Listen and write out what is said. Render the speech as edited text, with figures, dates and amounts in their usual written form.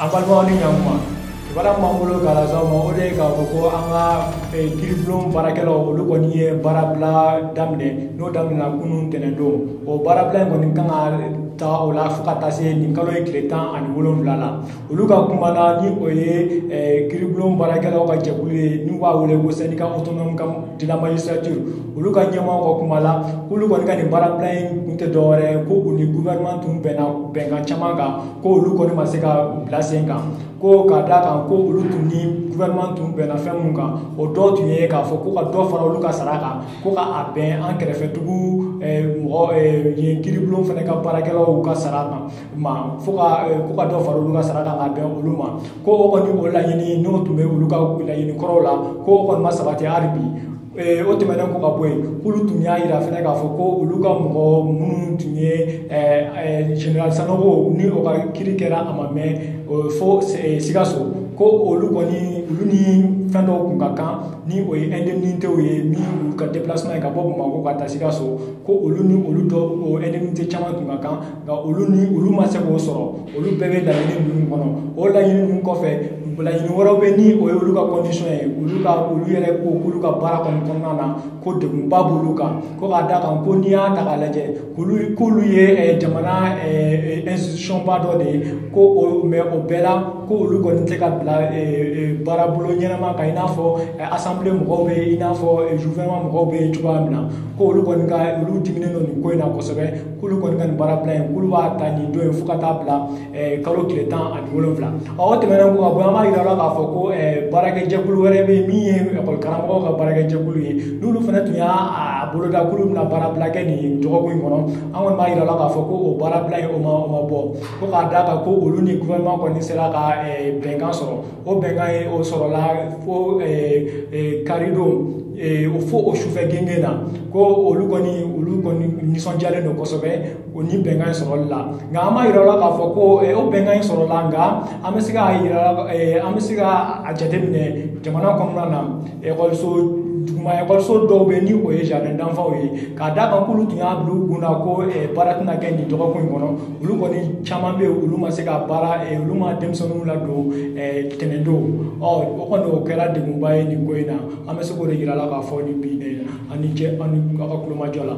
An balimaw ni ɲankuma, kibaruya min b'an bolo k'a lase aw ma, o de ye k'a fɔ ko an ka kiiribulon baarakɛlaw, olu kɔni ye baarabila daminɛ. N'o daminɛna kunun tɛnɛndon, o baarabila in kɔni kan ka taa o la fo ka taa se nin kalo ye tile 17 la. Olu ka kuma na, ni o ye kiiribulon baarakɛlaw ka jɛkulu ye n'u b'a wele ko Syndicat autonome de la magistrature, olu ka ɲɛmaaw ka kuma la, k'olu kɔni ka nin baarabila in kun tɛ dɔwɛrɛ ye ko u ni gouvernement tun bɛnna bɛnkan caman kan, ko olu kɔni ma se ka bila sen kan, ko ka d'a kan ko olu tun ni gouvernement tun bɛnna fɛn mun kan, o dɔw tun ye k'a fɔ ko ka dɔ fara olu ka sara kan, ko ka a bɛn an kɛrɛfɛdugu mɔgɔ yen kiiribulon fana ka baarakɛlaw ka sara kan ma, fo ka ko ka dɔ fara olu ka sara kan ka bɛn olu ma, ko o kɔni o laɲini n'o tun bɛ olu ka laɲini kɔrɔw la, ko o kɔni ma sabati hali bi. O tɛmɛnen kɔ ka bɔ yen, k'olu tun y'a yira fɛnɛ k'a fɔ ko olu ka mɔgɔ minnu tun ye général Sanogo ni o ka kiiri kɛra a ma mɛn fo Sikaso, ko olu kɔni olu ni fɛn dɔw kun ka kan ni o ye indemnité ye, min olu ka déplacement ye ka bɔ Bamakɔ ka taa Sikaso, ko olu ni olu dɔ o indemnité caman tun ka kan, nka olu ni olu ma se k'o sɔrɔ. Olu bɛɛ bɛ laɲini ninnu kɔnɔ. O laɲini ninnu kɔfɛ, laɲini wɛrɛw bɛ ni o ye olu ka condition ye, olu ka olu yɛrɛ ko k'olu ka baara kɔni kɔnɔna na ko degunba b'olu kan, ko k'a d'a kan ko n'i y'a ta k'a lajɛ k'olu ye jamana institution ba dɔ de ye, ko o mais o bɛɛ la ko olu kɔni tɛ ka bila baarabolo ɲɛnama kan, i n'a fɔ assemblée mɔgɔw bɛ, i n'a fɔ gouvernement mɔgɔw bɛ cogoya min na, ko olu kɔni ka olu diminen don nin ko in na kosɛbɛ, k'olu kɔni ka nin baarabila in k'olu b'a ta nin don in fo ka taa bila kalo tile 17. Ɔ o tɛmɛnen kɔ ka bɔ, an b'a yira la k'a fɔ ko baarakɛjɛkulu wɛrɛ bɛ yen min ye ekɔli karamɔgɔw ka baarakɛjɛkulu ye, n'olu fana tun y'a boloda k'olu bɛna baarabila kɛ nin dɔgɔkun in kɔnɔ. An kɔni b'a yira la k'a fɔ ko o baarabila in o ma bɔ, ko k'a d'a kan ko olu ni gouvernement kɔni sera ka bɛnkan sɔrɔ. O bɛnkan ye o sɔrɔla fo karidon fo o sufɛ gengen na, ko olu kɔni nisɔndiyalen don kosɛbɛ o ni bɛnkan in sɔrɔli la. Nka an b'a yira la k'a fɔ ko o bɛnkan in sɔrɔla, nka an bɛ se k'a yira, an bɛ se ka a jateminɛ jamana kɔnɔna na, ekɔliso duguma ekɔliso dɔw bɛ ni o ye jardin d'enfants ye, k'a d'a kan k'olu tun y'a bila u kun na ko baara tɛna kɛ nin dɔgɔkun in kɔnɔ. Olu kɔni caman bɛ yen, olu ma se ka baara, olu ma denmisɛnninw ladon tɛnɛndon. Ɔ o kɔni o kɛra degunba ye nin ko in na. An bɛ se k'o de yira la k'a fɔ nin bi in na. Ani cɛ, ani aw ka kulomajɔ la.